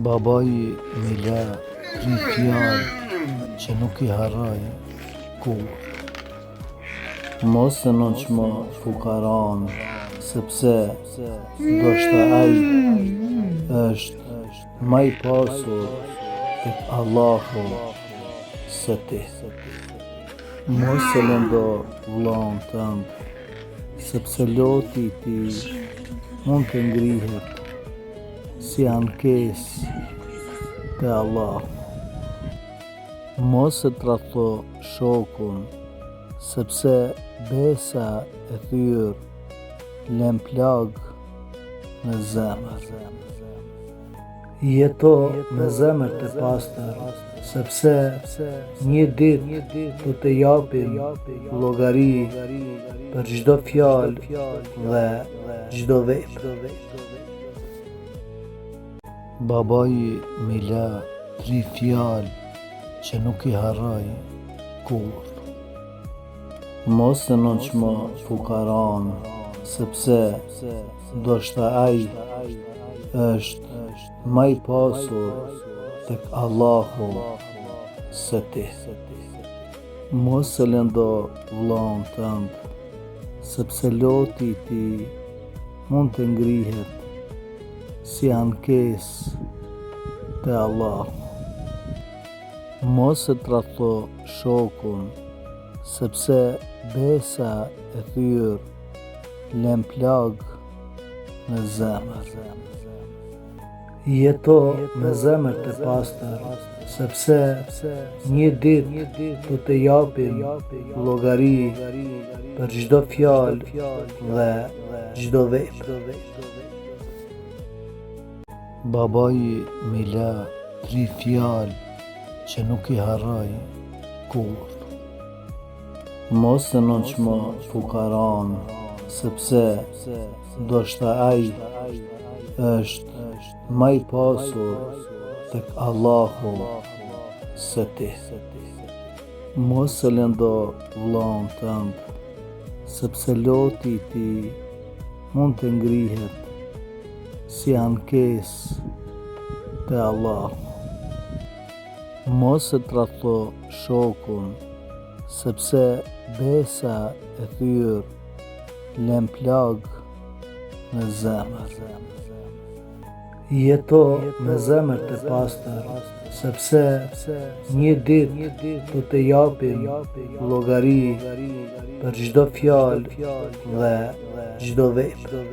Babai m'i la tri fjalë që nuk i harroj kurrë. Mos e nënçmo fukaranë, sepse ndoshta ai është ma i pasur tek Allahu se ti. Mos e lëndo vëllaun tënd, sepse loti i tij mund të ngrihet si ankesë te Allahu. Mos e tradhto shokun, sepse besa e thyer len plagë në zemër. Jeto me zemër të pastër, sepse një ditë do të japim llogari për çdo fjalë dhe çdo vepër. Babai m'i la tri fjalë që nuk i harroj kurrë. Mos e nënçmo fukaranë, sepse ndoshta ai është ma i pasur tek Allahu se ti. Mos e lëndo vëllaun tënd, sepse loti i tij mund të ngrihet si ankesë te Allahu. Mos e tradhto shokun, sepse besa e thyer len plagë në zemër. Jeto me zemër të pastër, sepse një ditë do të japim llogari për çdo fjalë dhe çdo vepër. Babai m'i la tri fjalë që nuk i harroj kurrë. Mos e nënçmo fukaranë, sepse ndoshta ai është ma i pasur tek Allahu se ti. Mos e lëndo vëllaun tënd, sepse loti i tij mund të ngrihet si ankesë te Allahu. Mos e tradhto shokun, sepse besa e thyer len plagë në zemër. Jeto me zemër të pastër, sepse një ditë do të japim llogari për çdo fjalë dhe çdo vepër.